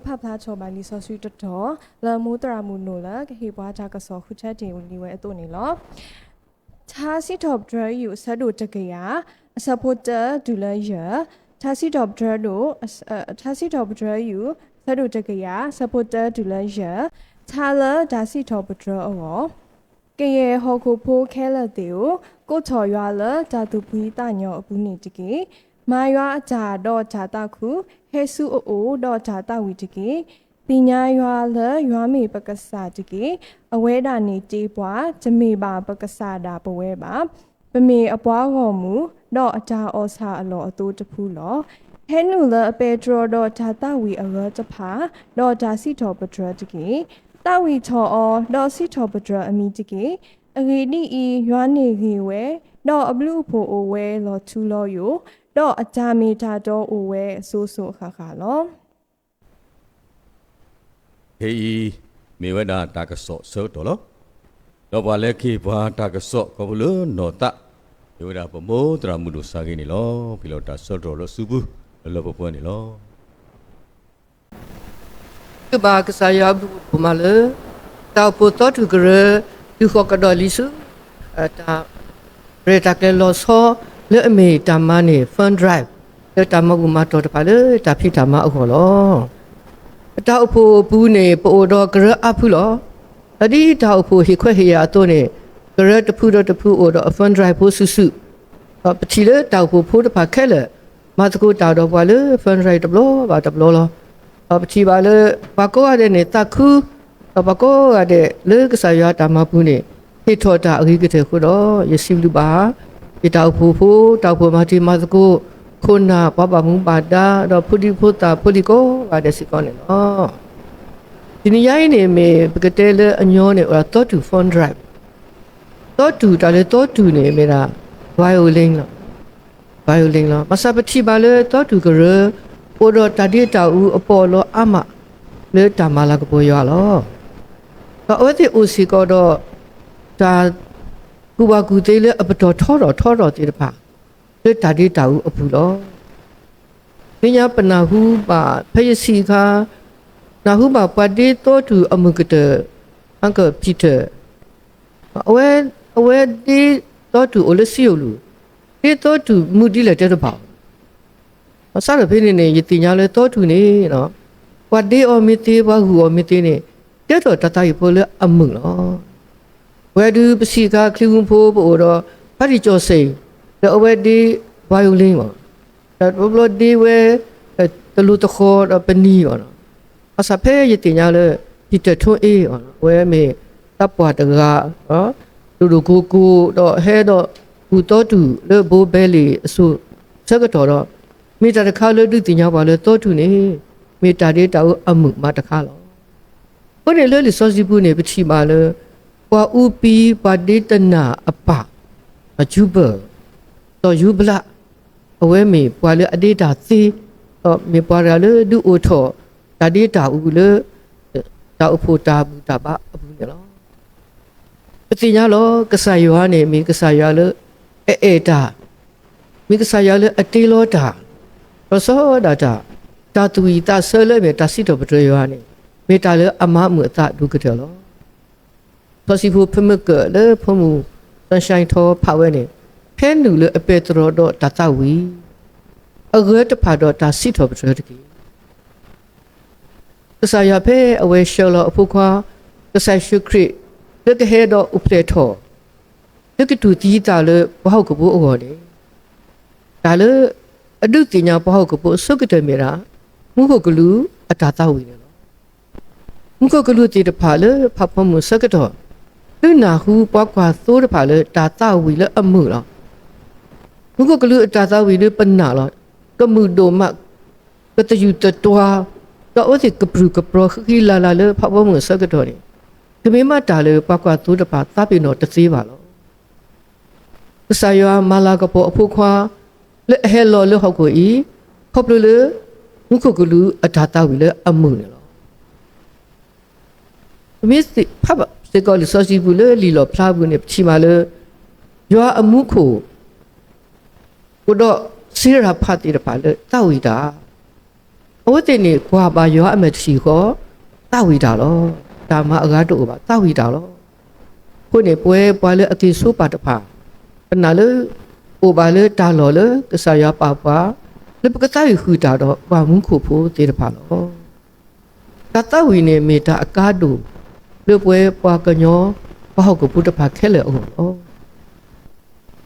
ပကဖးဖျါထီၣ်ဘၣ်လံာ်စီဆှံတတီၤ လၢမိၢ်သရၣ်မုၣ်နိၣ်လၢကဟ့ၣ်ပှၤတၢ်ကစီၣ်ဃုထၢတ့ၢ်လံဝဲအသိးန့ၣ်လီၤ. ထါစံးထီၣ်ပတြၢၤယုၢ် အဆၢဒိၣ်တကယၤ အဆၢဖိတၢတုၤလၢယဲၢ်, ထါစံးထီၣ်ပတြၢၤဒိၣ် ထါစံးထီၣ်ပတြၢၤယုၢ် အဆၢဒိၣ်တကယၤ အဆၢဖိတၢတုၤလၢယဲၢ်, ထါလၢတၢ်စံးထီၣ်ပတြၢၤအဂီၢ် ကယဲၢ်ဟီၣ်ခိၣ်ဖိခဲလၢာ်သ့ၣ်ဧၢ, ကိးထီၣ်ယွၤလၢတၢ်သူၣ်ဖှံသးညီအပူၤန့ၣ်တက့ၢ်. မၤယွၤအတၢ်ဒီးတၢ်သးခု, ဟဲဆူအအိၣ်ဒီးတၢ်သးဝံၣ်တက့ၢ်. သ့ၣ်ညါယွၤလၢယွၤမ့ၢ်ပကစၢ်တက့ၢ်. အဝဲဒၣ်န့ၣ်တ့ပှၤ, တမ့ၢ်ဘၣ်ပကစၢ်ဒၣ်ပဝဲဘၣ်. ပမ့ၢ်အပှၤဂီၢ်မုၢ်, ဒီးအတၢ်အီၣ်ဆၣ်အလီၢ်အသိတဖုလီၤ. ဟဲနုာ်လၢအပဲတြီဒီးတၢ်သးဝံၣ်အဂၢၢ်တဖၣ်, ဒီးတၢ်စံးထီၣ်ပတြၢၤတက့ၢ်. သးဝံၣ်ထီၣ်အီၤ, ဒီးစံးထီၣ်ပတြၢၤအမံၤတက့ၢ်. အဂ့ၢ်ဒ်အံၤ, ယွၤန့ၣ်ဂ့ၤဝဲ, ဒီးအဘျုးအဖှိၣ်အိၣ်ဝဲလီၤထူလီၤယိာ်, ဒီးအတၢ်မ့ၢ်တၢ်တီအိၣ်ဝဲအစိၤစိၤအဃၣ်ဃၣ်လီၤ. ခဲအံၤ မ့ၢ်ဝဲဒၣ်တၢ်ကစီၣ်အဆၢကတီၢ်လီၤ. ဒီးပှၤလၢကဟ့ၣ်ပှၤတၢ်ကစီၣ်ခီဖျိလၢနီၢ်သး မ့ၢ်ဝဲဒၣ်ပမိၢ်သရၣ်မုၣ်ဒိၣ်စါဂ့ၤန့ၣ်လီၤ. ပလီၢ်တၢ်ဆၢကတီၢ်လၢစုပူၤ လၢလၢပှဲၤပှဲၤန့ၣ်လီၤ. ဘါကစၢ်ယွၤအဘျုးအဖှိၣ်မးလၢ တၢ်အိၣ်ဖှိၣ်သီတူၢ်ကရၢ တုၤဃီၤကဒီးလံဆူ တၢ်ရဲၣ်တၢ်ကျဲၤလီၤဆီ လၢအမ့ၢ်တၢ်မၤန့ၢ် fund drive လၢတၢ်မၤဘူၣ်မၤတီၢ်တဖၣ်လၢတၢ်ဖံးတၢ်မၤအဂီၢ်လီၤ. ပတၢ်အိၣ်ဖှိၣ်အပူၤန့ၣ် ပအိၣ်ဒီးကရၢအါဖုလီၤ. ဒီးဒ်တၢ်အိၣ်ဖှိၣ်ဟ့ၣ်ခွဲးဟ့ၣ်ယာ်အသိးန့ၣ် ကရၢတဖုဒီးတဖုအိၣ်ဒီးအ fund drive ဖိစုာ်စုာ်, ဒီးပထံၣ်လၢတၢ်အိၣ်ဖှိၣ်ဖိတဖၣ်ခဲလၢာ် မၤသကိးတၢ်ဒီးပှၤလၢ fund drive တဘျီဘၣ်တဘျီလီၤ. ဒီးပထံၣ်ဘၣ်လၢ ပှၤကိးဂၤဒဲးန့ၣ် သးခု ဒီးပှၤကိးဂၤဒဲးလၢကစၢ်ယွၤတၢ်မၤပူၤန့ၣ် ဟ့ၣ်ထီၣ်တၢ်အဂ့ၤကတၢၢ်အဃိဒီး ယစံးဘျုးဘၣ် ယတၢ်အိၣ်ဖှိၣ်ဖိ တၢ်အိၣ်ဖှိၣ်မၤတံၤမၤသကိး ခိၣ်နၢ် ပှၤဘၣ်မူဘၣ်ဒါ ဒီးဖိဒံဖိသၣ်ဖိလံၤကိးဂၤဒဲးစ့ၢ်ကီးန့ၣ်လီၤ. တနံၤညါအံၤန့ၣ်မ့ၢ်ပကတဲလၢအညီန့ၣ် အိၣ်ဒီးသီတူၢ် fund drive သီတူၢ် တၢ်လၢသီတူၢ်န့ၣ်မ့ၢ်ဒၣ် violin လီၤ. violin လီၤ. ဘၣ်ဆၣ်ပထံၣ်ဘၣ်လၢသီတူၢ်ကရၢ အိၣ်ဒီးတၢ်ဒ့တၢ်အူအပီးအလီအါမး လၢတၢ်မၤလၤကပီၤယွၤလီၤ. ဒီးအဝဲသ့ၣ်အိၣ်စ့ၢ်ကီးဒီး တၢ်ကူၣ်ဘၣ်ကူၣ်သ့လၢအပတီၢ်ထီထီၣ်ထီထီၣ်သ့ၣ်တဖၣ် လၢတၢ်ဒ့တၢ်အူအပူၤလီၤ. သ့ၣ်ညါပနၢ်ဟူဘၣ် ဖဲယဆံးအခါ နၢ်ဟူဘၣ်ပှၤဒ့သီတူၢ်အမုၢ်ကတၢၢ် Uncle Peter အဝဲ အဝဲဒ့သီတူၢ်အိၣ်လၢစံယိၣ်လူၤ, ဒ့သီတူၢ်မုၢ်ဒ်လဲၣ်တဲတဘၣ်. ဘၣ်ဆၣ်ဒီးဖဲန့ၣ်န့ၣ် ယသ့ၣ်ညါလၢသီတူၢ်န့ၣ် ပှၤဒ့အီၤမ့ၢ်သ့ ပှၤဂုၢ်အီၤမ့ၢ်သ့န့ၣ် ကဲထီၣ်တၢ်သးဝံၣ်ဖိလၢအမုာ်လီၤ. ပဝဲဒုးပဆံးအခါ ချံဝူဖိပအိၣ်ဒီး ဖါတံၢ်ကၠီၣ်စ့ၣ် ဒီးအဝဲဒ့ violin လီၤ. ဒီးတဘျီဘျီဒ့ဝဲ တလိၤတဃီၤဒီးပနံၤလီၤ. ဘၣ်ဆၣ်ဖဲယသ့ၣ်ညါလၢ Peter ထွန်းအေး အဝဲမ့ၢ်သးပှၢ်တဂၤ ဒိၣ်ဒိၣ်ကိၤကိၤ ဒီးဟဲဒီးကူၣ်သီတူၢ်လၢဘိဘဲလ့ၣ်အစိၤဆၢကတီၢ်ဒီး မ့ၢ်တၢ်တခါလၢဒုးသ့ၣ်ညါပှၤလၢသီတူၢ်န့ၣ် မ့ၢ်တၢ်ဒ့တၢ်အူအမုာ်မးတခါလီၤ. အဃိန့ၣ်လၢလံာ်စီဆှံပူၤန့ၣ် ပထံၣ်ဘၣ်လၢ ပှၤအူပံၤပှၤဒ့တနၢ်အပၢ် ယူဘၢၣ် စီၤယူဘလး အဝဲမ့ၢ်ပှၤလၢအဒ့တၢ်သ့ ဒီးမ့ၢ်ပှၤတဂၤလၢဒုးအိၣ်ထီၣ် တၢ်ဒ့တၢ်အူလၢ တၢ်အိၣ်ဖှိၣ်တၢ်ဘူၣ်တၢ်ဘါအပူၤန့ၣ်လီၤ. ပသ့ၣ်ညါလီၤ ကစၢ်ယွၤန့ၣ် မ့ၢ်ကစၢ်ယွၤလၢ အအဲၣ်တၢ်, မ့ၢ်ကစၢ်ယွၤလၢအတ့လီၤတၢ်, ဒီးစီၤဒၣ်တၢ်, တၢ်သူၣ်ဝံၣ်သးဆၢလၢအမ့ၢ်တၢ်စံးထီၣ်ပတြၢၤယွၤန့ၣ် မ့ၢ်တၢ်လၢအမၤမုာ်အသးဒိၣ်ကတၢၢ်လီၤ. စီဆှံဖိဖုမုၢ်ကၢၢ်လၢဖိမုၣ် Sunshine ထီဖးဝဲန့ၣ် ဟဲနုာ်လၢအပဲတြီဒီးတၢ်သးဝံၣ် အဂၢၢ်တဖၣ်ဒီးတၢ်စံးထီၣ်ပတြၢၤတက့ၢ်. ကစၢ်ယွၤဖဲအဝဲဆှၢလီၤအဖိခွါ ကစၢ်ယ့ၣ်ၡူးခရံာ် လၢကဟဲဒီးအိၣ်ဖျဲၣ်ထီၣ် လၢကတူၢ်သံသးလၢပှၤဟီၣ်ခိၣ်ဖိအဂီၢ်န့ၣ် တၢ်လၢအဒုးသ့ၣ်ညါပှၤဟီၣ်ခိၣ်ဖိအဆိကတၢၢ်မ့ၢ်ဒၣ် မူခိၣ်ကလူးအတၢ်သးဝံၣ်န့ၣ်လီၤ. မူခိၣ်ကလူးသ့ၣ်တဖၣ်လၢဖးဖီမုၢ်ဆၢကတီၢ် ဒုးနၢ်ဟူပှၤကွၢ်သိတဖၣ်လၢတၢ်သးဝံၣ်လၢအမုာ်လီၤ. မူခိၣ်ကလူးအတၢ်သးဝံၣ်ဒုးပနာ်လီၤ. ကမုာ်ဒိၣ်မး, ကသယုၢ်သတွၤ, ဒီးအဝဲသ့ၣ်ကပြုၢ်ကပြီၤဃံဃံလၤလၤလၢဖးဖီမုၢ်အဆၢကတီၢ်န့ၣ် ကမ့ၢ်မးတၢ်လၢပှၤကွၢ်သိတဖၣ်သးပ့ၤနီၣ်တသ့ဘၣ်လီၤ. ကစၢ်ယွၤမၤလၤကပီၤအဖိခွါ လၢအဟဲလီၤလၢဟီၣ်ခိၣ်အံၤ ခီဖျိလၢ မူခိၣ်ကလူးအတၢ်သးဝံၣ်လၢအမုာ်န့ၣ်လီၤ. ပမ့ၢ်ဖးဘၣ်စ့ၢ်ကီးလံာ်စီဆှံပူၤလၢလံာ်လီၣ်ဖျါပူၤန့ၣ် ပထံၣ်ဘၣ်လၢ ယွၤအမူခိၣ် အိၣ်ဒီးစ့ရၤဖးသ့ၣ်တဖၣ်လၢသးဝံၣ်တၢ်, အဝဲသ့ၣ်န့ၣ် ကွၢ်ဘၣ်ယွၤအမဲာ်တဆံးဃီ, သးဝံၣ်တၢ်လီၤ. တၢ်မၤအဂၤတအိၣ်ဘၣ်, သးဝံၣ်တၢ်လီၤ. အဃိန့ၣ် ပဝဲပှၤလၢအက့ၤဆိပာ်တဖၣ်, ပနာ်လၢ အိၣ်ဘၣ်လၢတၢ်လီၢ်လၢကစၢ်ယွၤပာ်ပှၤ, လၢပကသးဝံၣ်ဃုာ်တၢ်ဒီးပှၤမူခိၣ်ဖိသ့ၣ်တဖၣ်လီၤ. တၢ်သးဝံၣ်န့ၣ်မ့ၢ်တၢ်အကါဒိၣ် လၢပဝဲပှၤကညီ ပှၤဟီၣ်ခိၣ်ဖိတဖၣ်ခဲလၢာ်အဂီၢ်လီၤ.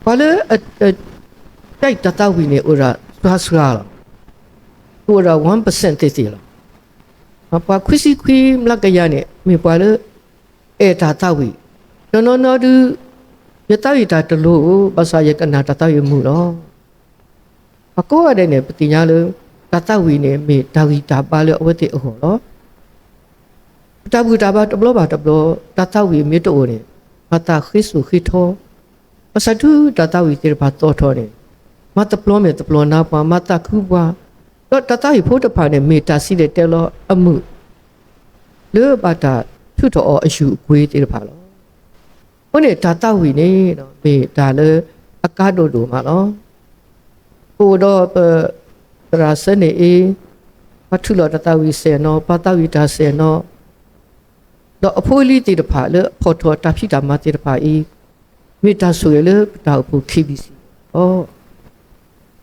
ပှၤလၢ တၢ်သးဝံၣ်န့ၣ် အိၣ်ဒၣ်စှၤစှၤလီၤ. အိၣ်ဒၣ် one percent သ့ၣ်သ့ၣ်လီၤ. ပှၤခွံဆံခွံမျးကယၤန့ၣ် မ့ၢ်ပှၤလၢ အဲၣ်တၢ်သးဝံၣ်, တနီၤနီၤဒုး ယသးဝံၣ်တၢ်တလိၤဧိၤ, ဘၣ်ဆၣ်ယကနၣ်တၢ်သးဝံၣ်မုာ်လီၤ. ပှၤကိးဂၤဒဲးန့ၣ် ပသ့ၣ်ညါလၢ တၢ်သးဝံၣ်န့ၣ် မ့ၢ်တၢ်ဂံၢ်တၢ်ဘါလၢအဝဲသ့ၣ်အဂီၢ်လီၤ. ပတၢ်ဘူၣ်တၢ်ဘါတဘျီဘၣ်တဘျီ, တၢ်သးဝံၣ်မ့ၢ်တအိၣ်န့ၣ် မၤသးဃ့စိာ်ဃ့ထီ, ဘၣ်ဆၣ်တုၤတၢ်သးဝံၣ်သ့ၣ်တဖၣ်သီၣ်ထီၣ်န့ၣ် မၤတပျီၤမဲာ်တပျီၤနါပှၤ, မၤသးခုပှၤ, ဒီးတၢ်သးဝံၣ်ဖိတဖၣ်န့ၣ် မ့ၢ်တၢ်စံၣ်တဲၤတဲလီၤအမုာ် လၢဘၣ်တၢ်ထုးထီၣ်အီၤအယူၢ်အကွ့ၤသ့ၣ်တဖၣ်လီၤ. အဃိန့ၣ် တၢ်သးဝံၣ်န့ၣ် မ့ၢ်တၢ်လၢအကါဒိၣ်ဒိၣ်မးလီၤ. ပအိၣ်ဒီးပ သရၣ်စၢန့ၣ်အံၤ, ပှၤထုးလီၤတၢ်သးဝံၣ်စဲၣ်နီၤ, ပှၤသးဝံၣ်တၢ်စဲၣ်နီၤ, ဒီးအဖိအလံၤသ့ၣ်တဖၣ်လၢအဖီၣ်ထီၣ်တၢ်ဖံးတၢ်မၤသ့ၣ်တဖၣ်အံၤ, မ့ၢ်တၢ်ဆိၣ်ဂ့ၤလၢပတၢ်အိၣ်ဖှိၣ် KBC လီၤ.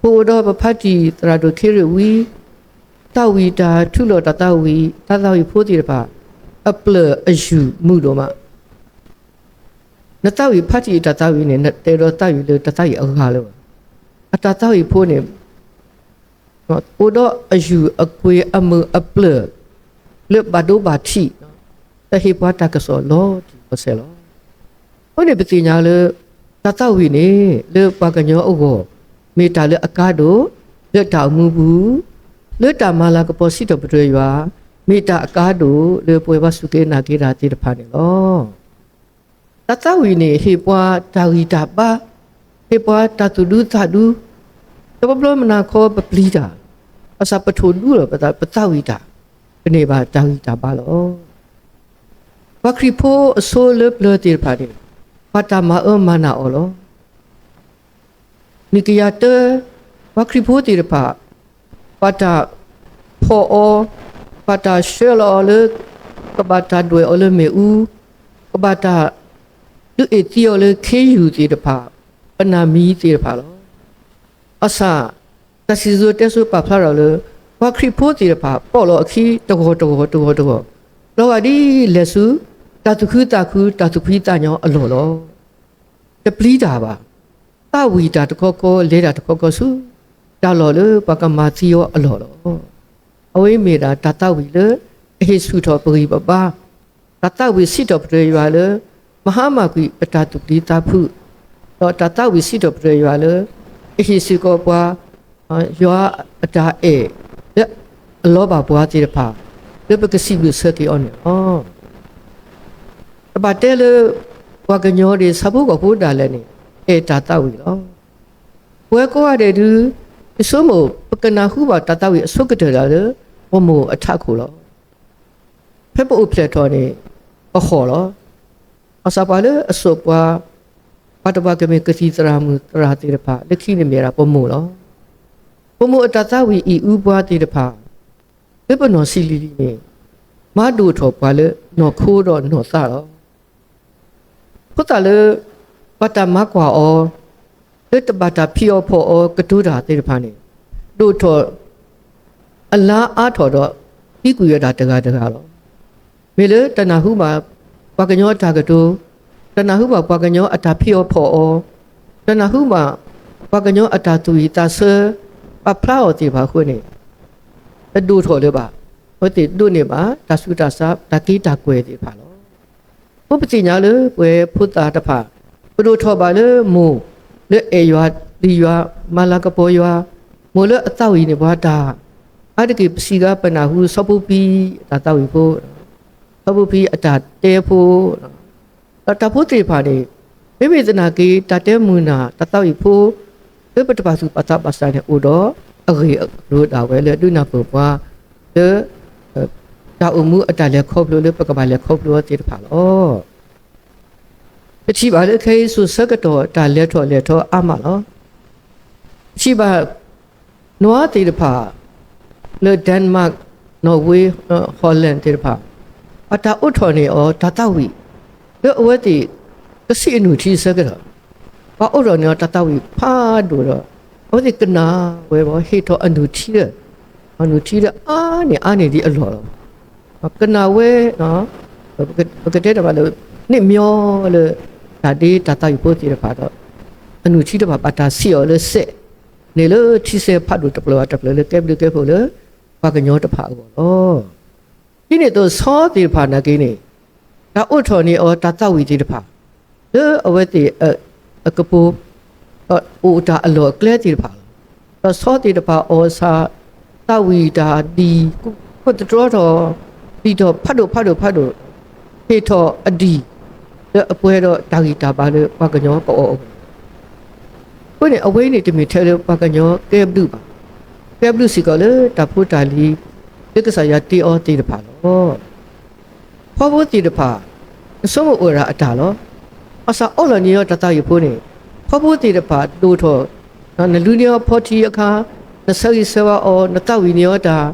ပအိၣ်ဒီးပဖါတံၢ်သရၣ်ဒိၣ်ခ့ရ့ၣ်ဝံ, သးဝံၣ်တၢ်ထုးလီၤတၢ်သးဝံၣ်, တၢ်သးဝံၣ်ဖိသ့ၣ်တဖၣ် အပျၢၢ်အယူၢ်မုာ်ဒိၣ်မး. နသးဝံၣ်ဖါတံၢ်အတၢ်သးဝံၣ်န့ၣ် နတဲဒီးသးဝံၣ်လၢတသးဝံၣ်အဂၤလၢၤဘၣ်. အတၢ်သးဝံၣ်ဖိန့ၣ် အိၣ်ဒီးအယူၢ်အကွ့ၤအမုာ်အပျၢၢ် လၢဘၣ်ဒိဘၣ်ထံး, တၢ်ဟ့ၣ်ပှၤတၢ်ကစီၣ်လီၤတံၢ်လီၤဆဲးလီၤ. အဃိန့ၣ်ပသ့ၣ်ညါလၢ တၢ်သးဝံၣ်န့ၣ် လၢပှၤကညီအဂီၢ် မ့ၢ်တၢ်လၢအကါဒိၣ် လၢတၢ်အိၣ်မူပူၤ, လၢတၢ်မၤလၤကပီၤစံးထီၣ်ပတြၢၤယွၤ, မ့ၢ်တၢ်အကါဒိၣ်လၢပဝဲပှၤစူၢ်က့ၤနာ်က့ၤတၢ်သ့ၣ်တဖၣ်န့ၣ်လီၤ. တၢ်သးဝံၣ်န့ၣ် ဟ့ၣ်ပှၤတၢ်ဂံၢ်တၢ်ဘါ, ဟ့ၣ်ပှၤတၢ်သူၣ်ဒူသးဒူ, တဘျီဘျီမုၢ်နၤခီပပျံၤတၢ်, ဘၣ်ဆၣ်ပထိၣ်ဒူလီၤပသး, ပသးဝံၣ်တၢ်, ပန့ၢ်ဘၣ်တၢ်ဂံၢ်တၢ်ဘါလီၤ. ပှၤခရံာ်ဖိအဆိလၢပျၢၤသ့ၣ်တဖၣ်န့ၣ် ပှၤတၢ်မၤအၢမၤနးအီၤလီၤ. နံၣ်ကယၤတၢ, ပှၤခရံာ်ဖိသ့ၣ်တဖၣ် ပှၤတၢ်ဖီၣ်အီၤ, ပှၤတၢ်ဆှၢလီၤအီၤလၢ ကဘၣ်တၢ်ဒွဲၣ်အီၤလၢမ့ၣ်အူ, ကဘၣ်တၢ်ဒုးအ့ၣ်သံအီၤလၢခ့ယုၢ်သ့ၣ်တဖၣ်, ပနၢ်မံၤသ့ၣ်တဖၣ်လီၤ. ဘၣ်ဆၣ် တၢ်စံၣ်စိၤတဲစိၤပာ်ဖျါထီၣ်လၢ ပှၤခရံာ်ဖိသ့ၣ်တဖၣ် ပိာ်လီၤအခံတဂီၤတဂီၤတဂီၤတဂီၤ, လီၤဂာ်ဒ်လဲၤဆူ တၢ်သူၣ်ခုသးခု တၢ်သူၣ်ဖှံသးညီအလီၢ်လီၤ. တပျံၤတၢ်ဘၣ်. သးဝံၣ်တၢ်တခီခီ လဲၤတၢ်တခီခီဆူ တၢ်လီၢ်လၢပှၤကမၤသံအီၤအလီၢ်လီၤ. အဝဲမ့ၢ်ဒၣ်တၢ်သးဝံၣ်လၢ အဟ့ၣ်ဆူၣ်ထီၣ်ပဂံၢ်ပဘါ, တၢ်သးဝံၣ်စံးထီၣ်ပတြၢၤယွၤလၢ မဟါမၢ်ကွံာ်ပတၢ်သူၣ်ပျံၤသးဖုး, ဒီးတၢ်သးဝံၣ်စံးထီၣ်ပတြၢၤယွၤလၢ ကဟ့ၣ်စ့ၢ်ကီးပှၤ ယွၤအတၢ်အဲၣ် လၢအလီၤဘၣ်ပှၤသ့ၣ်တဖၣ် လၢပကစံးဘျုးဆၢက့ၤအီၤန့ၣ်လီၤ. တဘၣ်တဲလၢ ပှၤကညီဒ်ဆၣ်ဖိကီၢ်ဖိဒၣ်လဲာ်န့ၣ် အဲၣ်တၢ်သးဝံၣ်လီၤ. ပဝဲကိးဂၤဒဲးဒုး ယဆိကမိၣ် ပကနၢ်ဟူဘၣ်တၢ်သးဝံၣ်အဆိကတၢၢ်ဒၣ်လၢ ပမိၢ်အထးခိၣ်လီၤ. ဖဲပအိၣ်ဖျဲၣ်ထီၣ်န့ၣ် ပဟီၣ်လီၤ. ဘၣ်ဆၣ်ပှၤလၢအစိာ်ပှၤ, ပှၤတပှၤကမ့ၢ်ကသံၣ်သရၣ်မုၣ်သရၣ်သ့ၣ်တဖၣ် လၢခံန့ၣ်မ့ၢ်ဒၣ်ပမိၢ်လီၤ. ပမိၢ်အတၢ်သးဝံၣ်အံၣ်အူပှၤသ့ၣ်တဖၣ် လၢပနီၢ်ဆံးလံၤလံၤန့ၣ် မၤဒိၣ်ထီၣ်ပှၤလၢနီၢ်ခိဒီးနီၢ်သးလီၤ. အဃိသတးလၢ ပှၤတၢ်မၤကွၢ်အီၤ, လၢတဘၣ်တၢ်ဖံးအီၤဖီၣ်အီၤကတိၤတၢ်သ့ၣ်တဖၣ်န့ၣ် ဒိၣ်ထီၣ် အလါအါထီၣ်ဒီး သံကွံာ်ဝဲဒၣ်တဂၤတဂၤလီၤ. မ့ၢ်လၢတနၢ်ဟူဘၣ် ပှၤကညီအတၢ်ကတိၤ, တနၢ်ဟူဘၣ်ပှၤကညီအတၢ်ဖံးအီၤဖီၣ်အီၤ, တနၢ်ဟူဘၣ် ပှၤကညီအတၢ်သူၣ်ဝံၣ်သးဆၢ ပာ်ဖျါအီၤသ့ၣ်တဖၣ်အဃိန့ၣ် တဒိၣ်ထီၣ်လၢၤဘၣ်. အဝဲသ့ၣ်ဒိးန့ၢ်ဘၣ် တၢ်ဆူးတၢ်ဆါ တၢ်က့တၢ်ကွဲၢ်သ့ၣ်တဖၣ်လီၤ. အဃိပသ့ၣ်ညါလၢပဝဲဖိသၣ်တဖၣ် ပဒိၣ်ထီၣ်ဘၣ်လၢမိၢ်လၢအဲၣ်ယွၤ ပျံၤယွၤ မၤလၤကပီၤယွၤ, မိၢ်လၢအသးဝံၣ်န့ၢ်ပှၤတၢ်, အါတက့ၢ်ပစံးဂၤပနၢ်ဟူစီၤဖိဖံအတၢ်သးဝံၣ်ဖိ, စီၤဖိဖံအတၢ်တဲဖိ ဒီးတၢ်ဖိသ့ၣ်တဖၣ်န့ၣ် မ့မ့ၢ်သနာ်က့ တၢ်တဲမုာ်နၢ်တၢ်သးဝံၣ်ဖိ လၢပတပာ်သူၣ်ပာ်သးဘၣ်ဆၣ်န့ၣ် အိၣ်ဒီးအဂ့ၢ်အကျိၤဒၣ်ဝဲလၢအဒုးနၢ်ပၢၢ်ပှၤ လၢ တၢ်အိၣ်မူအတၢ်လဲၤခီဖျိလၢပကဘၣ်လဲၤခီဖျိအီၤသ့ၣ်တဖၣ်လီၤ. ပထံၣ်ဘၣ်လၢခဲအံၤစိၤဆၢကတီၢ်တၢ်လဲၤထီၣ်လဲၤထီအါမးလီၤ. ပထံၣ်ဘၣ် နွါသ့ၣ်တဖၣ် လၢ Denmark, Norway, Holland သ့ၣ်တဖၣ် ဘၣ်တၢ်အိးထီၣ်န့ၢ်အီၤတၢ်သးဝံၣ် လၢအဝဲသ့ၣ် ကဆံးအနုၢ်ထံအဆၢကတီၢ် ပှၤအိးထီၣ်န့ၢ်အီၤတၢ်သးဝံၣ်ဖးဒိၣ်ဒီး အဝဲသ့ၣ်ကနၣ်ဝဲ ဟ့ၣ်ထီၣ်အနုၢ်ထံဒီး အနုၢ်ထံဒီးအါန့ၢ်အါန့ၢ်ဒံးအလီၢ်လီၤ. ကနၣ်ဝဲ ပကတဲတၢ်ဘၣ်လၢ န့ၣ်မ့ၢ်လၢ တၢ်ဒ့တၢ်သးဝံၣ်ဖိသ့ၣ်တဖၣ်ဒီး အနုၢ်ထံတဖၣ် ဘၣ်တၢ်ဆံးအီၤလၢစဲး န့ၣ်လၢထံဆဲးဖးဒိၣ်တဖျၢၣ်ဘၣ်တဖျၢၣ် လၢကဲဘျုးကဲဖှိၣ်လၢ ပှၤကညီတဖၣ်အဂီၢ်လီၤ. ဒ်န့ၣ်အသိး ဆီသ့ၣ်တဖၣ်နာ်က့န့ၣ် တၢ်အိးထီၣ်န့ၢ်အီၤတၢ်သးဝံၣ်သ့ၣ်တဖၣ် လၢအဝဲသ့ၣ်အကပိၤ ဒီးအိၣ်တၢ်အလီၢ်အကျဲသ့ၣ်တဖၣ်လီၤ. ဒီးဆီသ့ၣ်တဖၣ်အီၣ်ဆၣ် သးဝံၣ်တၢ်ဒံၣ် ခိၣ်သတြီထီၣ် ဒံၣ်ထီၣ်ဖးဒိၣ်ဖးဒိၣ်ဖးဒိၣ် ဟ့ၣ်ထီၣ်အဒံၣ် လၢအပှဲၤဒီးတၢ်ဂံၢ်တၢ်ဘါလၢပှၤကညီကအီၣ်အဂီၢ် အဃိန့ၣ် အဝဲအံၤန့ၣ်တမ့ၢ်ထဲလၢပှၤကညီကဲဘျုးဘၣ်, ကဲဘျုးစ့ၢ်ကီးလၢတၢ်ဖိတၢ်လံၤ လၢကစၢ်ယွၤတ့အီၤသ့ၣ်တဖၣ်လီၤ. ဖီဖိသ့ၣ်တဖၣ် နဆိကမိၣ်အိၣ်ဒၣ်အတၢ်လီၤ. ဘၣ်ဆၣ်အီလီၤန့ၢ်အီၤတၢ်သးဝံၣ်ဖိန့ၣ် ဖီဖိသ့ၣ်တဖၣ်ဒိၣ်ထီၣ်, နလူန့ၢ်အီၤဖီထံအခါ နဆၢဂ့ၤဆၢဝါအီၤ နသးဝံၣ်န့ၢ်အီၤတၢ်,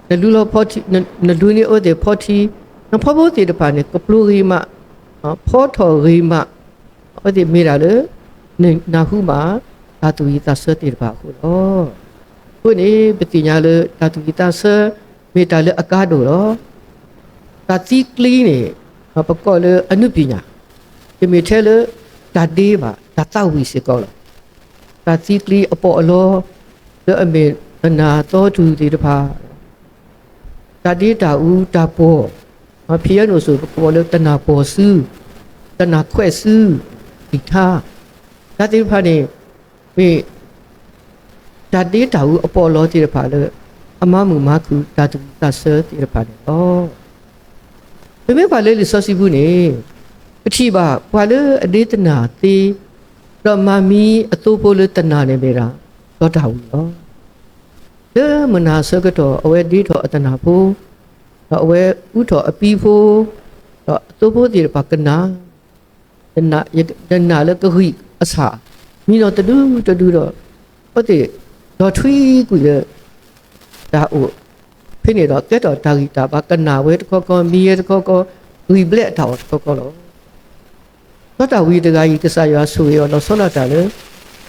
နလူလီၤဖီထံ, နလူန့ၢ်အဝဲသ့ၣ်ဖီထံ, နဖီဖိသ့ၣ်တဖၣ်န့ၣ် ကပျိဂ့ၤမး, ဖီထီၣ်ဂ့ၤမး အဝဲသ့ၣ်မ့ၢ်ဒၣ်လၢ နနၢ်ဟူဘၣ် တၢ်သူၣ်ဝံၣ်သးဆၢသ့ၣ်တဖၣ်အဃိလီၤ. အဃိန့ၣ် ပသ့ၣ်ညါလၢ တၢ်သူၣ်ဝံၣ်သးဆၢ မ့ၢ်တၢ်လၢအကါဒိၣ်လီၤ. တၢ်သံကျံန့ၣ် ပကိးလၢအနုပညာ, တမ့ၢ်ထဲလၢ တၢ်ဒ့ဘၣ် တၢ်သးဝံၣ်စ့ၢ်ကီးလီၤ. တၢ်သံကျံအပီးအလီ လၢအမ့ၢ်တနၢ်သီထူၣ်သ့ၣ်တဖၣ် တၢ်ဒ့တၢ်အူတၢ်ပီၢ်, ဖံးယဲၢ်နိၣ်စိၤ ပကိးလၢတနၢ်ပီၢ်စု, တနၢ်ခွဲးစု, ကံၣ်ထါ, တၢ်သ့ၣ်တဖၣ်န့ၣ် မ့ၢ် တၢ်ဒ့တၢ်အူအပီးအလီသ့ၣ်တဖၣ်လၢ အမၤမုာ်မၤခုၣ်တၢ်သူၣ်ဝံၣ်သးဆၢသ့ၣ်တဖၣ်န့ၣ်လီၤ. ပမ့ၢ်ကွၢ်လၢလံာ်စီဆှံပူၤန့ၣ် ပထံၣ်ဘၣ်ပှၤလၢအဒ့တနၢ်သ့ ဒီးမၤမံအသိဖိလၢတနၢ်န့ၣ်မ့ၢ်ဒၣ် စီၤဒၤဝံးလီၤ. လၢမုၢ်နၤအဆၢကတီၢ် အဝဲဒ့ထီၣ်အတနၢ်ဖိ, ဒီးအဝဲအူထီၣ်အပံဖိ, ဒီးအသိဖိသ့ၣ်တဖၣ်ကနၣ်, တနၢ်လၢကဂံၢ်အဆၣ် မံနီၤတဒုတဒုဒီး အဝဲသ့ၣ်ဒီးထွံကွံာ်လၢ တၢ်အိၣ်ဖဲန့ၣ်ဒီး ကဲထီၣ်တၢ်ဂံၢ်တၢ်ဘါ ကနၣ်ဝဲတခီခီ မံဝဲတခီခီ ဂံၢ်ဘျဲးအတၢ်အီၣ်တခီခီလီၤ. စီၤဒၤဝံးတဂၤအံၤ ကစၢ်ယွၤဆိၣ်ဂ့ၤအီၤ လီၤဆီဒၣ်တၢ်လၢ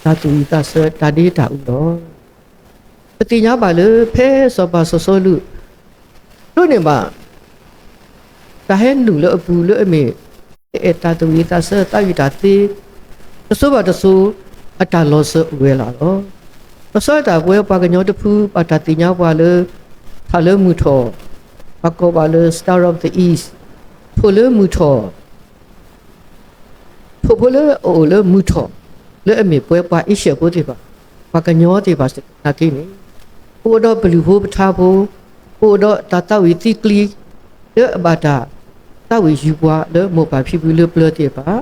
တၢ်သူၣ်ဝံၣ်သးဆၢ တၢ်ဒ့တၢ်အူလီၤ. ပသ့ၣ်ညါဘၣ်လၢ ဖဲစီၤပၤစီၤစီလူး ဒိးန့ၢ်ဘၣ် တၢ်ဟဲနုာ်လၢအပူၤလၢအမ့ၢ် အဲၣ်တၢ်သူၣ်ဝံၣ်သးဆၢ သးဝံၣ်တၢ်သ့ တစိၤဘၣ်တစိၤ အတၢ်လီၤစၢၤအိၣ်ဝဲလီၤ. လီၤဆီဒၣ်တၢ် ပဝဲပှၤကညီတဖု ဘၣ်တၢ်သ့ၣ်ညါပှၤလၢ ထးလၢမုၢ်ထီၣ်, ပှၤကိးဘၣ်လၢ Star of the East, ထိၣ်လၢမုၢ်ထီၣ် ထိၣ်ဖိလၢအအိၣ်လၢမုၢ်ထီၣ် လၢအမ့ၢ်ပဝဲပှၤအ့ၡၢၣ်ဖိသ့ၣ်တဖၣ်, ပှၤကညီသ့ၣ်တဖၣ်နာ်က့န့ၣ်, ပအိၣ်ဒီးပလုၢ်ဖိပထါဖိ, ပအိၣ်ဒီးတၢ်သးဝံၣ်သံကျံ, လၢအဘၣ်တၢ်သးဝံၣ်ယူၤပှၤလၢမိၢ်ပၢ်ဖံဖုလၢပျၢၤသ့ၣ်တဖၣ်,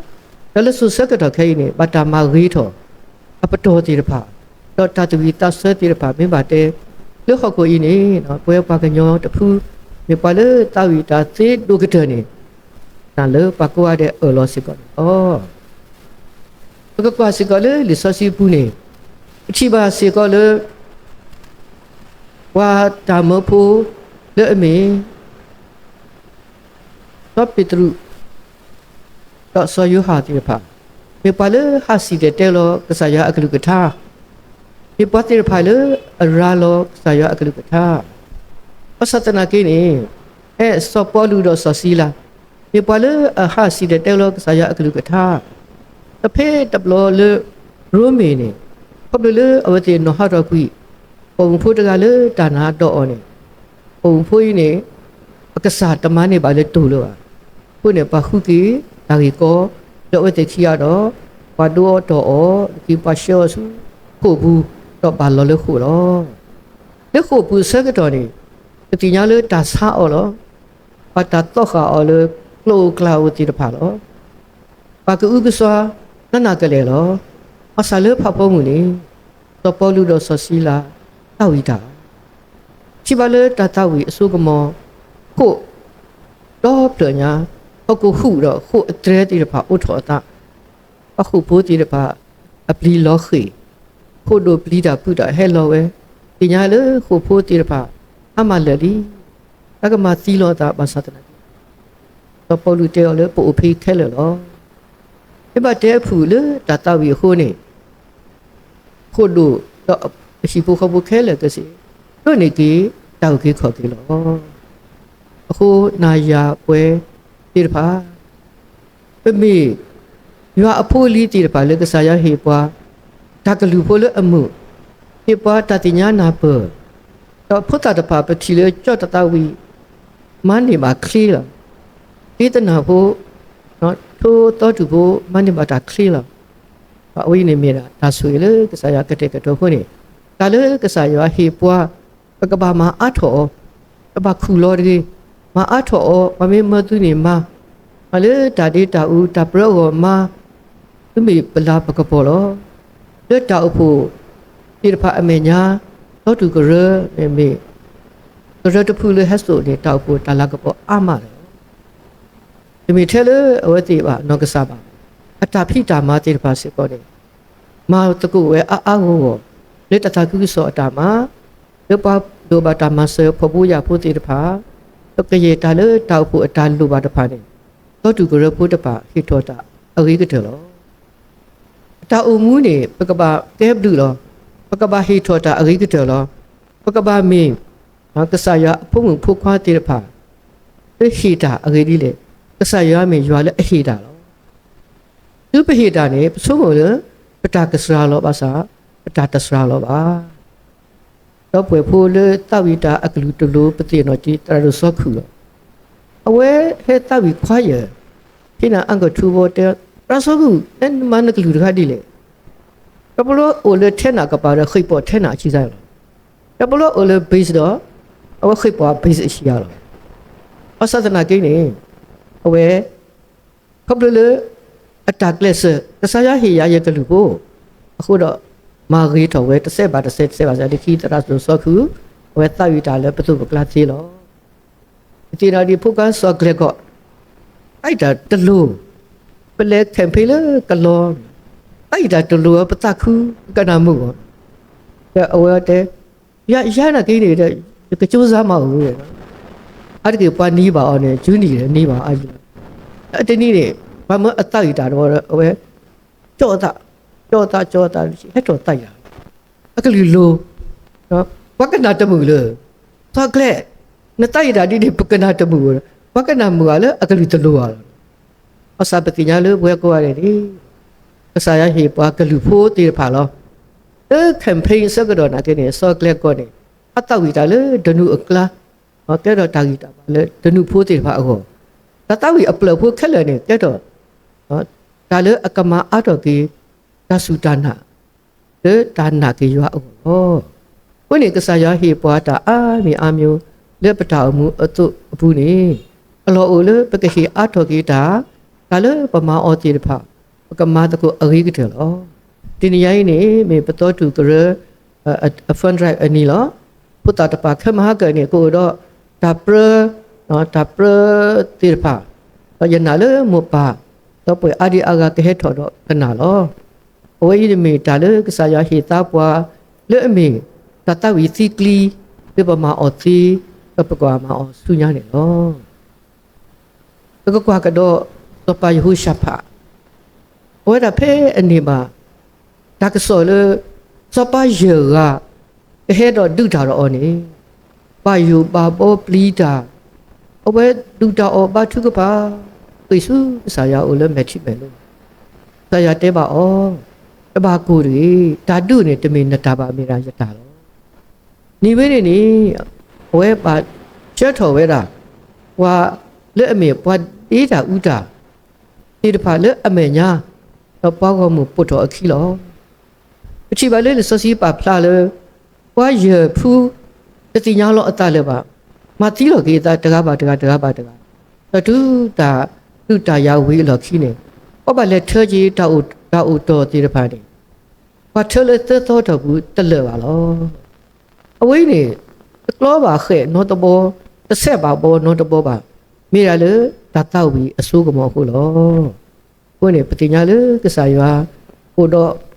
ဒီးလၢစိၤဆၢကတီၢ်ခဲအံၤန့ၣ် ဘၣ်တၢ်မၤဂ့ၤထီၣ် အပတီၢ်သ့ၣ်တဖၣ်, ဒီးတၢ်သူၣ်ဝံၣ်သးဆၢသ့ၣ်တဖၣ် မ့ၢ်ဘၣ်တဲ လၢဟီၣ်ခိၣ်အံၤန့ၣ် ပဝဲပှၤကညီတဖု မ့ၢ်ပှၤလၢသးဝံၣ်တၢ်သ့ဒိၣ်ကတၢၢ်န့ၣ် နာ်လၢပှၤကိးဂၤဒဲးအၢၣ်လီၤစ့ၢ်ကီးန့ၣ်လီၤ. ပကကွၢ်စ့ၢ်ကီးလၢလံာ်စီဆှံပူၤန့ၣ် ပထံၣ်ဘၣ်စ့ၢ်ကီးလၢ ပှၤတၢ်မၢဖိလၢအမ့ၢ် စီၤပ့းတရူး ဒီးစီၤယိၤဟၣ်သ့ၣ်တဖၣ် မ့ၢ်ပှၤလၢဟးစံၣ်တဲၤတဲလီၤကစၢ်ယွၤအကလုၢ်ကထါ, မ့ၢ်ပှၤသ့ၣ်တဖၣ်လၢအရၤလီၤကစၢ်ယွၤအကလုၢ်ကထါ, ဘၣ်ဆၣ်သနာ်က့န့ၣ် ဖဲစီၤပီလူးဒီးစီၤစံလၤ မ့ၢ်ပှၤလၢအဟးစံၣ်တဲၤတဲလီၤကစၢ်ယွၤအကလုၢ်ကထါ, ဒီးဖဲတဘျီလၢရိမ့ၤန့ၣ် ခီဖျိလၢအဝဲသ့ၣ်နီၣ်ဟးထီၣ်ကွံာ် ပိာ်မုၣ်ဖိတဂၤလၢတၢ်နါဒီးအီၤန့ၣ်, ပိာ်မုၣ်ဖိအံၤန့ၣ် အကစၢ်တမၤန့ၢ်ဘၣ်လၢတိၢ်လၢၤဘၣ်. အဃိန့ၣ် ပှၤဃုက့ၤတၢ်ဂ့ၢ်ကီလၢအဝဲသ့ၣ်ခံဂၤဒီး ပှၤဒိအီၤတီၢ်အီၤ, လၢခံပှၤဆှၢအီၤဆူဃိာ်ပူၤ, ဒီးဘၣ်လီၤလၢဃိာ်လီၤ. လၢဃိာ်ပူၤအဆၢကတီၢ်န့ၣ် ပသ့ၣ်ညါလၢတၢ်ဆါအီၤလီၤ. ပှၤတၢ်သီၣ်ဃာ်အီၤလၢကျိၣ်ဧိၤကျၢ်ဧိၤသ့ၣ်တဖၣ်လီၤ. ပှၤကအုကစွါနးနးကလဲာ်လီၤ. ဘၣ်ဆၣ်လၢဖးဖီမုၢ်န့ၣ် စီၤပီလူးဒီးစီၤစံလၤ သးဝံၣ်တၢ် ထံၣ်ဘၣ်လၢတၢ်သးဝံၣ်အစိကမီၤ ဃိာ်ဒီဖျၢၣ်ညါ, ဟီၣ်ခိၣ်ဟူးဒီးဃိာ်အတြဲၤသ့ၣ်တဖၣ်အိးထီၣ်အသး, ပှၤဃိာ်ဖိသ့ၣ်တဖၣ် အပျံၤလီၤဃ့ၢ်, ဃိာ်ဒိၣ်ပျံၤတၢ်ဖုးတၢ်ဟဲလီၤဝဲ, သ့ၣ်ညါလၢဃိာ်ဖိသ့ၣ်တဖၣ် အါမးလၢာ်လံ, တၢ်ကမၤသံလီၤအသးဘၣ်ဆၣ်သနာ်က့ စီၤပီလူးတဲအီၤလၢပအိၣ်ဖဲခဲလၢာ်လီၤ. မ့ၢ်ဘၣ်တဲအဖုၣ်လၢတၢ်သးဝံၣ်အဃိန့ၣ် ဃိၣ်ဒိၣ်ဒီးအဟံၣ်ဖိဃီဖိခဲလၢာ်ကစ့ၢ် ဒိးန့ၢ်က့ၤတၢ်အုၣ်က့ၤခီၣ်က့ၤလီၤ. အဃိနၤယၤပှဲၤသ့ၣ်တဖၣ် ပမ့ၢ်ယွၤအဖိအလံၤသ့ၣ်တဖၣ်လၢကစၢ်ယွၤဟ့ၣ်ပှၤ တၢ်ကလုၢ်ဖိလၢအမုာ်, ဟ့ၣ်ပှၤတၢ်သ့ၣ်ညါနၢ်ပၢၢ်, ဒီးဖိသၣ်တဖၣ်ပထံၣ်လၢကၠီတၢ်သးဝံၣ် မၤန့ၢ်ဘၣ်ချ့လီၤ. ဒ်သနၢၣ်ဖိ ထိသီတူၢ်ဖိ မၤန့ၢ်ဘၣ်တၢ်ချ့လီၤ. အဝဲအံၤန့ၣ်မ့ၢ်ဒၣ်တၢ်ဆိၣ်ဂ့ၤလၢကစၢ်ယွၤကတဲာ်ကတီၤအဃိန့ၣ်, တၢ်လၢကစၢ်ယွၤဟ့ၣ်ပှၤ ပကဘၣ်မၤအါထီၣ်အီၤ, ပဘၣ်ခူၣ်လီၤတဂ့ၤ, မၤအါထီၣ်အီၤ, ပှၤမ့ၢ်မၢသုန့ၣ်မၤ, မၤလၢတၢ်ဒ့တၢ်အူတၢ်ပြၢအဂီၢ်မၤ, သုမ့ၢ်ပလၤပကပီၤလီၤ. လၢတၢ်အိၣ်ဖှိၣ်သ့ၣ်တဖၣ်အမဲာ်ညါ, ဒီတူၢ်ကရၢမ့ၢ် ကရၢတဖုလၢဟဲစိာ်န့ၣ် တၢ်အိၣ်ဖှိၣ်တၢ်လၤကပီၤအါမးလီၤ. တမ့ၢ်ထဲလၢအဝဲသ့ၣ်ဘၣ်နီၢ်ကစၢ်ဘၣ်, အတၢ်ဖံးတၢ်မၤသ့ၣ်တဖၣ်စ့ၢ်ကီးန့ၣ် မၤသကိးဝဲအါအါဂီၢ်ဂီၢ်, လၢတၢ်သးခုကစီၣ်အတၢ်မၤ, လၢပှၤဒိးဘၣ်တၢ်မၤစၢၤဖှီၣ်ဖိယာ်ဖိသ့ၣ်တဖၣ်, လၢကယဲၢ်တၢ်လၢတၢ်အိၣ်ဖှိၣ်အတၢ်လိၣ်ဘၣ်တဖၣ်န့ၣ်, ဒီတူၢ်ကရၢဖိတဖၣ်ဟ့ၣ်ထီၣ်တၢ်အဂ့ၤကတၢၢ်လီၤ. အတၢ်အိၣ်မူန့ၣ် ပကဘၣ်ကဲဘျုးလီၤ. ပကဘၣ်ဟ့ၣ်ထီၣ်တၢ်အဂ့ၤကတၢၢ်လီၤ. ပကဘၣ်မ့ၢ် ကစၢ်ယွၤအဖိမုၣ်ဖိခွါသ့ၣ်တဖၣ် လၢဟ့ၣ်တၢ်အဂ့ၢ်ဒ်လဲၣ်. ကစၢ်ယွၤမ့ၢ်ယွၤလၢအဟ့ၣ်တၢ်လီၤ. တုၤပဟ့ၣ်တၢ်န့ၣ် ပဆိကမိၣ်လၢ ပတၢ်ကစှၤလီၤဘၣ်ဆၣ် ပတၢ်တစှၤလီၤဘၣ်. ဒီပုၢ်ဝဲၢ်ဖိလၢသးဝံၣ်တၢ်အကလုၢ်တလိၤ ပသ့ၣ်နီၣ်က့ၤသရၣ်ဒိၣ်စီၤခုၣ်လီၤ. အဝဲဟဲသးဝံၣ်ခွါယဲၢ်, ဖဲန့ၣ်အကထူဘီတဲ, သရၣ်စီၤခုၣ် နမၤနကလုၢ်တခါဒ်လဲၣ်. တဘျီအိၣ်လၢထဲနၢ်ကပၤဒီး ဃ့ၢ်ပိာ်ထဲနၢ်အဆံးစၢ်လီၤ. တဘျီအိၣ်လၢ bass ဒီး အဝဲဃ့ၢ်ပိာ် bass အဆံးစၢ်လီၤ. ဘၣ်ဆၣ်သနာ်က့န့ၣ် အဝဲ ခီဖျိလၢ အတၢ်ကျဲးစၢး ကစၢ်ယွၤဟ့ၣ်ယၤယကလုၢ်ဖိ အဃိဒီး မၤဂ့ၤထီၣ်ဝဲတစဲးဘၣ်တစဲး တစဲးဘၣ်တစဲး လၢခံသရၣ်ဒိၣ်စီၤခုၣ် အဝဲသးဝံၣ်တၢ်လၢပသိးပကျါသ့လီၤ. ပသ့ၣ်နီၣ်ဒံးဖိခွါစီၤကျဲၤကီၢ် သးဝံၣ်တၢ်တလိၤ, ပလဲၤ campaign လၢကလီ, သးဝံၣ်တၢ်တလိၤ ပသးခု ပကနၢ်မုာ်အီၤ, ဒီးအဝဲတဲ ယၤ ယၤနာ်က့န့ၣ်ဒီး ယကကၠိစါမၤအိၣ်ဝဲ, အါတက့ၢ်ပှၤနံၤဘၣ်အီၤန့ၣ် ကၠူနံၤဒီးနံၤဘၣ်အါယံၤလီၤ. တနံၤန့ၣ် ပှၤမၢအသးဝံၣ်တၢ်တဝီဒီး အဝဲ ကၠီအသး, ကၠီအသး ကၠီအသး ဟဲထီၣ်သးဝံၣ်တၢ် အကလုၢ်လိၤ, ပှၤကနၢ်တမုာ်လၢၤ, စီၤကျဲၤ, နသးဝံၣ်တၢ်ဒ်န့ၣ် ပကနၢ်တမုာ်, ပှၤကနၢ်မုာ်အီၤလၢအကလုၢ်တလိၤဘၣ်လီၤ. ဘၣ်ဆၣ်ပသ့ၣ်ညါလၢပဝဲကိးဂၤဒဲးန့ၣ် ကစၢ်ယွၤဟ့ၣ်ပှၤကလုၢ်ဖိသ့ၣ်တဖၣ်လီၤ. လၢ campaign ဆၢကတီၢ်နာ်က့န့ၣ် စီၤကျဲၤကီၢ်န့ၣ် အသးဝံၣ်တၢ်လၢဒနူၣ်အကျါ, ကဲထီၣ်တၢ်ဂံၢ်တၢ်ဘါလၢဒနူၣ်ဖိသ့ၣ်တဖၣ်အဂီၢ်, တၢ်သးဝံၣ်အပျၢၢ်ဖိခဲလၢာ်န့ၣ် ကဲထီၣ် တၢ်လၢအကမၤအါထီၣ်က့ၤ တၢ်စူၢ်တၢ်နာ် လၢတၢ်နာ်က့ၤယွၤအဂီၢ်လီၤ. အဃိန့ၣ် ကစၢ်ယွၤဟ့ၣ်ပှၤတၢ်အါမံၤအါမံၤ လၢပတၢ်အိၣ်မူအသိးအပူၤန့ၣ် အလီၢ်အိၣ်လၢပကဟ့ၣ်အါထီၣ်က့ၤတၢ်, တၢ်လၢပမၤအီၤသ့ၣ်တဖၣ် ပကမၤသကိးအဂ့ၤကတၢၢ်လီၤ. တနံၤညါအံၤန့ၣ် မ့ၢ်ပသီတူၢ်ကရၢ အ fund drive အနံၤလီၤ. ဖိသၣ်တဖၣ်ခဲမဟါကၢန့ၣ် ကအိၣ်ဒီးတၢ်ပြၢ, တၢ်ပြၢသ့ၣ်တဖၣ်, ဒီးယနာ်လၢမိၢ်ပၢ် ဒီပုၢ်ဝဲၢ်အါဒံအါဂၤကဟဲထီၣ်ဒီးကနၣ်လီၤ. အဝဲအံၤတမ့ၢ်တၢ်လၢကစၢ်ယွၤဟ့ၣ်သါပှၤ လၢအမ့ၢ်တၢ်သးဝံၣ်သံကျံ လၢပမၤအီၤသ့, ဒီးပကဘၣ်မၤအီၤဆူညါန့ၣ်လီၤ. ပကကွၢ်ကဒီး စီၤပၤယဟိၤၡဖး, အဝဲဒၣ်ဖဲအန့ၣ်ဘၣ် တၢ်ကစီၣ်လၢ စီၤပၤယဲၢ်ဂၤ ကဟဲဒီးဒုးတၢ်ဒီးအီၤန့ၣ် ဘၣ်ယိၣ်ဘၣ်ဘီပျံၤတၢ်, အဝဲဒုးတၢ်အီၣ်ဘါထုကဖၣ်, ဃ့ၢ်ဆူကစၢ်ယွၤအအိၣ်လၢမဲာ်ထံမဲာ်နိ, ကစၢ်ယွၤတဲဘၣ်အီၤ, တဘၣ်ကိၢ်တဂ့ၤ, တၢ်ဒုးန့ၣ်တမ့ၢ်နတၢ်ဘၣ် မ့ၢ်ဒၣ်ယတၢ်လီၤ. နံၤဝဲန့ၣ်န့ၣ် အဝဲဘၣ်ဆှၢထီၣ်ဝဲဒၣ် ပှၤလၢအမ့ၢ်ပှၤဒ့တၢ်အူတၢ် သ့ၣ်တဖၣ်လၢအမဲာ်ညါ, ဒီးပှၤဂီၢ်မုၢ်ပိာ်ထီၣ်အခံလီၤ. ပထံၣ်ဘၣ်လၢလံာ်စီဆှံပာ်ဖျါလၢ ပှၤယဲၢ်ဖု တသ့ၣ်ညါလီၤအသးလၢၤဘၣ်, မၤသံလီၤက့ၤအသးတဂၤဘၣ်တဂၤ တဂၤဘၣ်တဂၤ, ဒီးတုၤတၢ်ဒုးတၢ်ယၤဝံၤအလီၢ်ခံန့ၣ် ပှၤဘၣ်လဲၤထၢက့ၤ တၢ်အိၣ်တီၢ်သ့ၣ်တဖၣ်န့ၣ် ပှၤထၢလၢသၢသီတီၢ်ပူၤတလၢာ်ဘၣ်လီၤ. အဝဲအံၤန့ၣ် တကျီဘၣ်ဃဲးနီတဘီ, တဆဲးဘၣ်ဘီနီတဘီဘၣ်, မ့ၢ်ဒၣ်လၢတၢ်သးဝံၣ်အစိကမီၤအဃိလီၤ. အဃိန့ၣ် ပသ့ၣ်ညါလၢကစၢ်ယွၤ အိၣ်ဒီး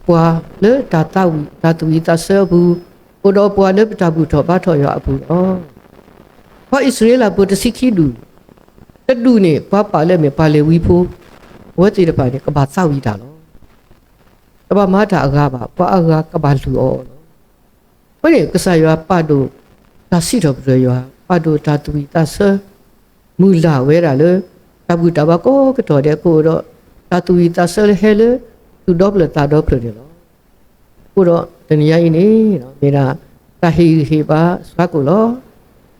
ပှၤလၢတၢ်သးဝံၣ် တၢ်သူၣ်ဝံၣ်သးဆၢအပူၤ, အိၣ်ဒီးပှၤလၢပတၢ်ဘူၣ်ထီၣ်ဘါထီၣ်ယွၤအပူၤလီၤ. ပှၤအံၣ်စရ့လးဖိတဆံခံဒူၣ်, တဒူၣ်န့ၣ် ပှၤပာ်လၢအမ့ၢ်ပှၤလ့ၤဝံဖိ, အဝဲသ့ၣ်တဖၣ်န့ၣ် ကဘၣ်သးဝံၣ်တၢ်လီၤ. တဘၣ်မၤတၢ်အဂၤဘၣ်, ပှၤအဂၤကဘၣ်လုၢ်အီၤလီၤ. အဃိန့ၣ် ကစၢ်ယွၤပာ်ဒိၣ်တၢ်စံးထီၣ်ပတြၢၤယွၤ, ပာ်ဒိၣ်တၢ်သူၣ်ဝံၣ်သးဆၢ မုၢ်လၢ်ဝဲဒၣ်လၢ တၢ်ဘူၣ်တၢ်ဘါကိးကတီၢ်ဒဲးကအိၣ်ဒီး တၢ်သူၣ်ဝံၣ်သးဆၢလၢဟဲလၢ သူၣ်ဒီဖျၢၣ်သးဒီဖျၢၣ်န့ၣ်လီၤ. အဃိဒီးတနံၤညါအံၤန့ၣ် မ့ၢ်ဒၣ်တၢ်ဟ့ၣ်ဂံၢ်ဟ့ၣ်ဘါစှၤကိာ်လီၤ.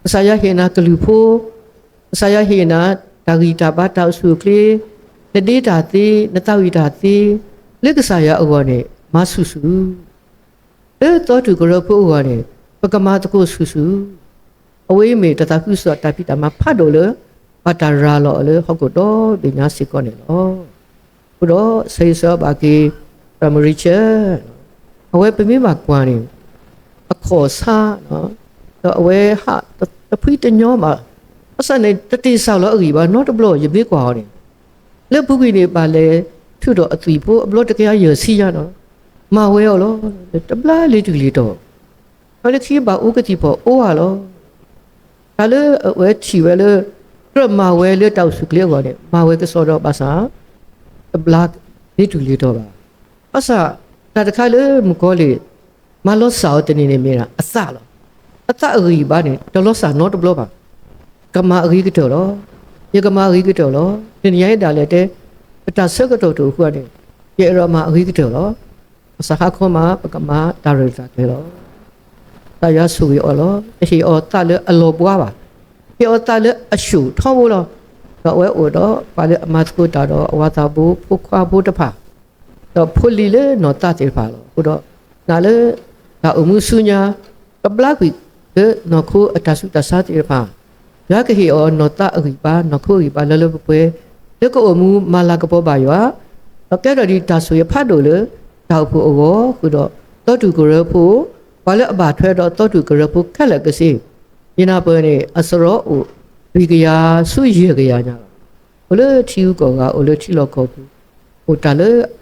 ကစၢ်ယွၤဟ့ၣ်နၤကလုၢ်ဖိ, ကစၢ်ယွၤဟ့ၣ်နၤ တၢ်ဂံၢ်တၢ်ဘါတၢ်အိၣ်ဆူၣ်အိၣ်ချ့, နဒ့တၢ်သ့, နသးဝံၣ်တၢ်သ့, လၢကစၢ်ယွၤအဂီၢ်န့ၣ် မၤဆူၣ်ဆူၣ် လၢသီတူၢ်ကရၢဖိအဂီၢ်န့ၣ် ပကမၤသကိးဆူၣ်ဆူၣ်, အဝဲအံၤမ့ၢ်တၢ်သးခုကစီၣ်တၢ်ဖံးတၢ်မၤဖးဒိၣ်လၢ ဘၣ်တၢ်ရၤလီၤအီၤလၢဟီၣ်ခိၣ်ဒီဘ့ၣ်ညါစ့ၢ်ကီးန့ၣ်လီၤ. အဃိဒီး ဆၢဂ့ၤဆၢဝါဘၣ်က့ၤ ပှၤမရံဆၢ, အဝဲပမ့ၢ်ဘၣ်ကွၢ်န့ၣ် အခီၣ်ဆါ, ဒီးအဝဲဟးတဖှံတညီဘၣ်, ဘၣ်ဆၣ်န့ၣ် တတ့ၢ်စၢ်လီၤအဂံၢ်ဘၣ်, နီတဘျီယမ့ၢ်ကွၢ်အီၤန့ၣ် လၢပူၤကွံာ်န့ၣ်ဘၣ်လဲၤထုးထီၣ်အသွံၣ်ဖိအဘျီတကယၤယဲၢ်ဆံညါဒီး မၤဝဲအီၤလီၤ. တဘျါလ့ၤတုၤလ့ၤတီၤ, ဒီးလၢခံဘၣ်အိၣ်ကသံၣ်ဖီၣ်အိၣ်ဧါလီၤ. တၢ်လၢအဝဲထံၣ်ဝဲလၢ ကြၢးမၤဝဲလၢတၢ်အိၣ်ဆူၣ်ချ့အဂီၢ်န့ၣ် မၤဝဲကစီဒီးဘၣ်ဆၣ် တဘျါလ့ၤတုၤလ့ၤတီၤဘၣ်. ဘၣ်ဆၣ် တၢ်တခါလၢမုၣ်ကီၤလံၢ် မၤလီၤစၢ်အီၤတနံၤန့ၣ်မ့ၢ်ဒၣ်အသးလီၤ. အသးအဂံၢ်အဘါန့ၣ် တလီၤစၢ်နီတဘျီဘၣ်. ကမၤအဂ့ၤကတၢၢ်လီၤ. ယကမၤအဂ့ၤကတၢၢ်လီၤ. တနံၤညါအံၤဒၣ်လဲာ်တဲ ပတၢ်ဆၢကတီၢ်တအိၣ်ဃုာ်န့ၣ် ယအဲၣ်ဒိးမၤအဂ့ၤကတၢၢ်လီၤ. ဘၣ်ဆၣ်ဟါခီမး ပကမၤတၢ်ရဲၣ်တၢ်ကျဲၤလီၤ. ကစၢ်ယွၤဆိၣ်ဂ့ၤအီၤလီၤ. တဟ့ၣ်အီၤသးလၢအလီၤဘှါဘၣ်. ဟ့ၣ်အီၤသးလၢအဆူၣ်ထီဘိလီၤ. ဒီးအဝဲအိၣ်ဒီးပှၤလၢအမၤသကိးတၢ်ဒီးအဝၤသးဘိဖိခွါဖိတဖၣ် ဒီးဖိလံၤလၢနီၢ်သးသ့ၣ်တဖၣ်လီၤ. အဃိဒီး နာ်လၢ တၢ်အိၣ်မူဆူညါ ကဘျါကွံာ်လၢနီၢ်ခိအတၢ်ဆူးတၢ်ဆါသ့ၣ်တဖၣ်, ယွၤကဟ့ၣ်အီၤနီၢ်သးအဂံၢ်ဘါ နီၢ်ခိအဂံၢ်ဘါလၢလၢပှဲၤပှဲၤ လၢကအိၣ်မူမၤလၤကပီၤဘၣ်ယွၤ, ဒီးကဲထီၣ်ဒံးတၢ်ဆိၣ်ဂ့ၤဖးဒိၣ်လၢ တၢ်အိၣ်ဖှိၣ်အဂီၢ်ဃုာ်ဒီး သီတူၢ်ကရၢဖိ, ပှၤလၢအဘၣ်ထွဲဒီးသီတူၢ်ကရၢဖိခဲလၢာ်ကစ့ၢ်, ယနၢ်ပၢၢ်န့ၣ် အစရီအိၣ် လွံၢ်ကယၤဆူယဲၢ်ကယၤညါလီၤ. အိၣ်လၢထံဂုၤကီၢ်ဂၤ အိၣ်လၢထံလီၢ်ကီၢ်ပူၤ, အိၣ်တၢ်လၢ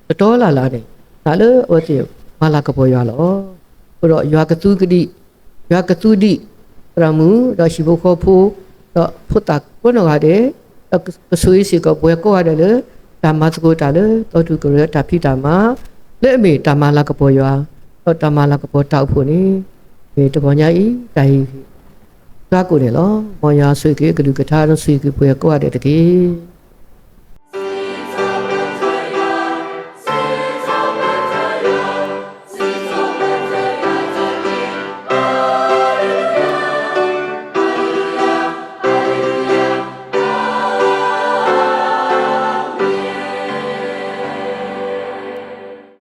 တတီလၢ်လၢ်န့ၣ် နာ်လၢအဝဲသ့ၣ်မၤလၤကပီၤယွၤလီၤ. အဃိဒီးယွၤကသူကဒံး, ယွၤကသူဒံး သရၣ်မုၣ် ဒီးဟံၣ်ဖိဃီဖိ, ဒီးဖိသၣ်ကိးနီၢ်ဂၤဒဲး, ဒီးကဆိၣ်ဂ့ၤစ့ၢ်ကီးပဝဲကိးဂၤဒဲးလၢ တၢ်မၤသကိးတၢ်လၢသီတူၢ်ကရၢတၢ်ဖံးတၢ်မၤ, လၢအမ့ၢ်တၢ်မၤလၤကပီၤယွၤ, ဒီးတၢ်မၤလၤကပီၤတၢ်အိၣ်ဖှိၣ်န့ၣ်, မ့ၢ်တဂီၤညါအံၤ တၢ်ဟ့ၣ်ဂံၢ် သးကိးန့ၣ်လီၤ. မ်ယွၤဆိၣ်ဂ့ၤက့ၤအကလုၢ်ကထါ ဒီးဆိၣ်ဂ့ၤက့ၤပဝဲကိးဂၤဒဲးတက့ၢ်.